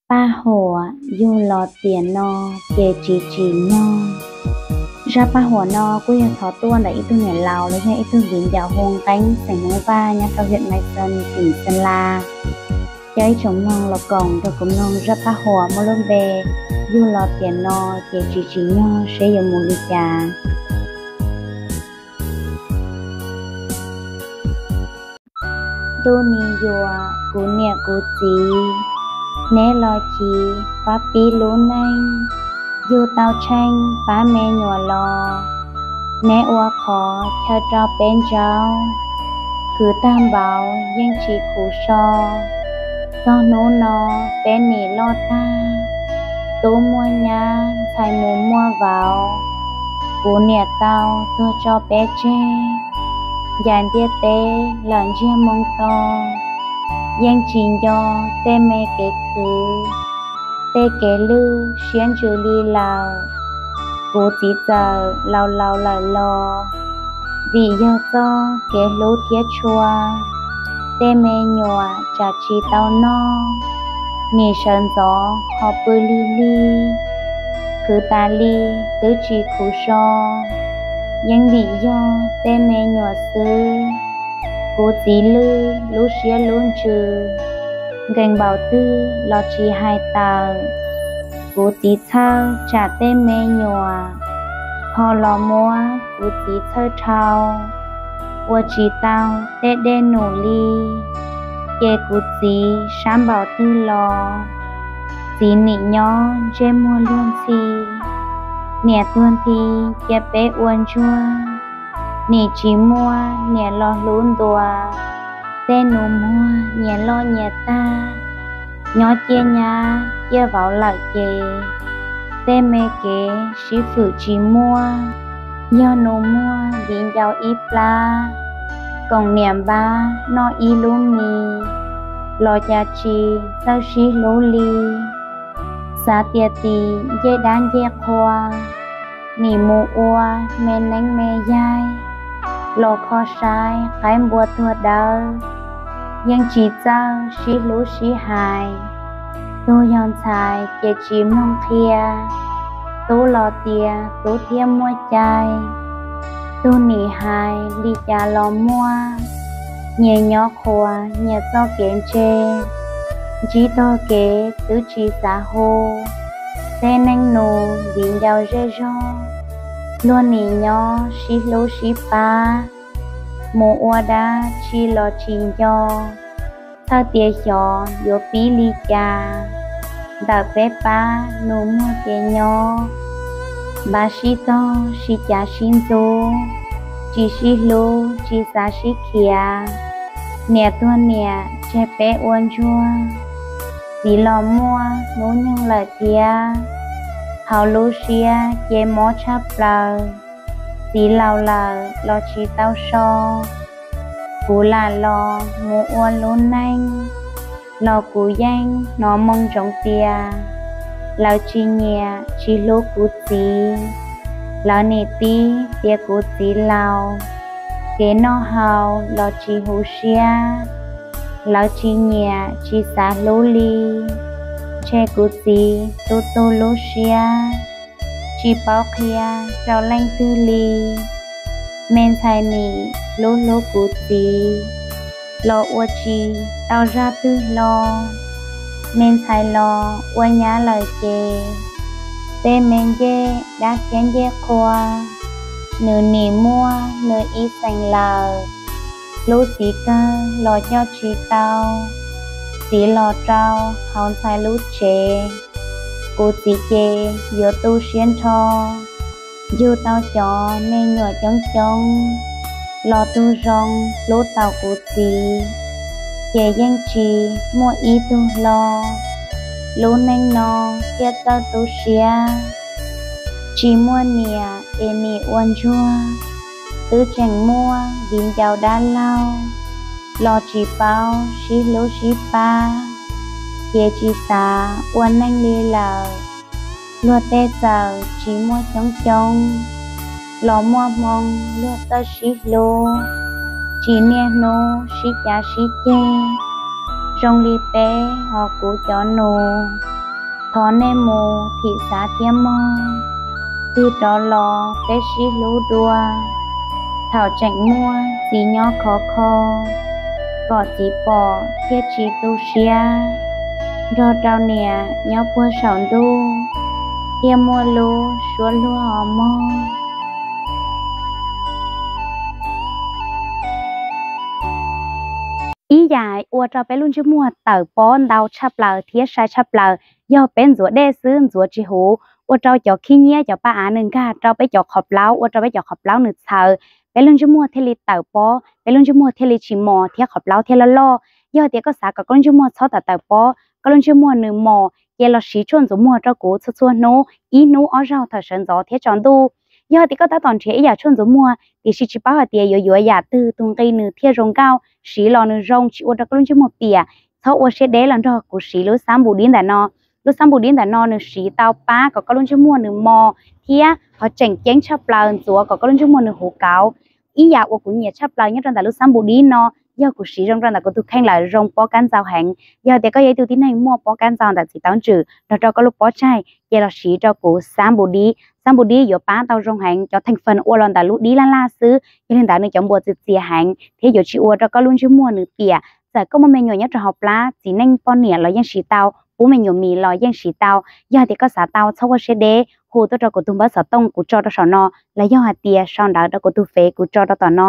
Paj huam yug los tiam no ces tsis tsim nyog. Zaj paj huam no kuj yog thov tuaj ntawm ib tug niam laus los yog ib tug viv ncaus hu Nqeeb xeem Hmoob Vaj nyob rau hiam Maiv Xees, tim Xeem Las. Coj ib tsoom mloog los koom nrog kuv mloog zaj paj huam muaj lub npe yug los tiam no ces tsis tsim nyog seb yuav mus li cas. Ntuj ni yuam kuv niam kuv txiv, neb los chiv pab pib lub neej, yug tau tsheej pab me nyuam los, neb ua qhov chaw rau peb ntsaub, khwv tag npaum yeej tsis khuv so. Txog hnub no peb nim loj tag, tub muaj nyab ntxhais mus muaj vauv, kuv niam tau tuag tso peb tseg, ncaim ntiaj teb lawm ntsiag moo to, yeej tsis nco tej me kev khwv, tej kev lwj siab ntsws li lawm. Kuv txiv txawm laus laus lawm los, vim yog txoj kev hlub thiab tshua, tej me nyuam tsam tsis tau noj, nim sawv ntxov ho pw lig lig, khwv tas li twb tsis khuv so. Yeej vim yog tej me nyuam xwb, kuv txiv lwj lub siab lub ntsws, nkees npaum twg los tsis hais tawm. Kuv txiv txhawj tsam tej me nyuam ho los muab kuv txiv txhawj dhau, ua tsis tau tej dej num li. Ces kuv txiv sab npaum twg los, txiv nim nyob ntsej muag luag ntxhi. Niam tuag nthi cia peb ua ntsuag, nim tsis muaj niam los hlub ntuas. Tej nus muag nyias loj nyias tag, nyob ciaj nyab ciaj vauv lawm ces, tej me kev sib fwm tsis muaj. Yog nus muag viv ncaus ib plab, koom niam npab noj ib lub mis, los cas tsis txawj sib hlub li. Xav tias tim ncej dab ncej qhua, nim mus ua me neeb me yaig, los kho saib qaib npua tuag dawb, yeej tsis txawj sib hlub sib hais. Tug yog ntxhais ces tsis mloog qhia, tub los tias tub thiaj muaj cai. Tug nim hais li cas los muaj, nyias nyob qhuas nyias txoj kev ntse, ntsib tog kev twb tsis xav hu. Tej neej nus viv ncaus zej zog, luag nim nyob sib hlub sib pab, mus ua dab tsi los tsis nco. Txhawj tias xyov yuav pib li cas, ntawm peb pab nus muag kev nyob, npaj sib tog sib cav sib ntxub, tsis sib hlub tsis xav sib khiav. Niam tuag niam tseg peb ua ntsuag, txiv los muaj hnub nyoog lawm thiab, hauv lub siab ces mob tshaj plaws. Txiv laus lawm los tsis tau so, kuv lam los mus ua lub neej, los kuv yeej hnov moo ntsoov tias, lawv tsis nyiam tsis hlub kuv txiv. Lawv nim tib tias kuv txiv laus, kev noj haus los tsis huv siab. Lawv tsis nyiam tsis xav hlub li, ntshe kuv txiv tu tu lub siab, tsis paub qhia rau leej twg li. Me ntxhais nim hlub hlub kuv txiv, los ua tsis tau zaj twg hlo. Me ntxhais los ua nyab lawm ces, tej me ncej dab thiab ncej qhua, nws nim muaj nws ib xeem lawm. Hlub txiv kawg los coj tsis tau, txiv los rau hauv ntxhais lub tsev. Kuv txiv ces yuav tu siab nrho, yug tau cov me nyuam coob coob, los tug zoo hlub tau kuv txiv, ces yeej tsis muaj ib tug hlo. Lub neej no thiaj txawj tu siab, tsis muaj niam es nim ua ntsuag. Twb tseem muaj viv ncaus dab laug, los tsis paub sib hlub sib pab, ces tsis xav ua neej li lawm. Luag tej txawm tsis muaj coob coob, los muaj hmoo luag txawj sib hlub, tsis niaj hnub sib cav sib ceg, zoo li peb hos kuv cov nus. Thov nej mus thim xav thiab mog, tig rov los peb sib hlub dua. Thaum tseem muaj txiv nyob khov kho, kom txiv pom thiaj tsis tu siab. Nrog rau niam nyob puag saum ntuj, thiaj muaj lub suab luag os mog. Ib yam ua rau peb lub ntsej muag tawm pob ntau tshaj plaws thiab sai tshaj plaws yog peb ntxuav dej xwb ntxuav tsis huv, ua rau cov khib nyiab cov paj av nws nkag rau peb cov qhov plaub, ua rau peb cov qhov plaub nws txhaws, peb lub ntsej muag thiaj li tawm pob, peb lub ntsej muag thiaj li tsis mos thiab qhov plaub thiaj loj loj. Yog tias koj xav kom koj lub ntsej muag txhob tawm tawm pob, koj lub ntsej muag nws mos, ces los siv tshuaj ntxuav muag rau kuv txhua txhua hnub, ib hnub ob zaug thaum sawv ntxov thiab tsaus ntuj. Yog tias koj tab tom nrhiav ib yam tshuaj ntxuav muag tiam sis tsis paub hais tias yuav yuav yam twg tus nqi nws thiaj zoo nkauj, siv los nws zoo tsis ua rau koj lub ntsej muag piam, txhob ua siab deb los nrog kuv siv lub xab npum dib ntawm no. Lub xab npum dib ntawm no nws siv tau pab kom koj lub ntsej muag nws mos thiab ho tseem ceeb tshaj plaws ntxuav kom koj lub ntsej muag nws huv kauv. Ib yam uas kuv nyiam tshaj plaws nyob rau ntawm lub xab npum dib no, yog kuv siv zoo rau ntawm kuv tus kheej lawm zoo pob kab ntxaus heev. Yog tias koj yog ib tug tib neeg muaj pob kab ntxaus ntawm txiv tauv ntswm nrog rau koj lub pob tsaig, ces los siv rau kuv xab npum dib. Xab npum dib yuav pab tau zoo heev, cov theem fee ua los ntawm lub dib laj laj xwb, yog li ntawd nws cov npuas txias txias heev thiab yuav tsis ua rau koj lub ntsej muag nws piam. Txawm koj muaj me nyuam nyob rau hauv plab, txiv neej poj niam los yeej siv tau, pub me nyuam mis los yeej siv tau. Yog tias koj xav tau txhob ua siab deb, hu tuaj rau kuv tus npawb xov tooj kuv tso rau saum no, los yog hais tias sau ntawv rau kuv tus fev kuv tso rau tom no.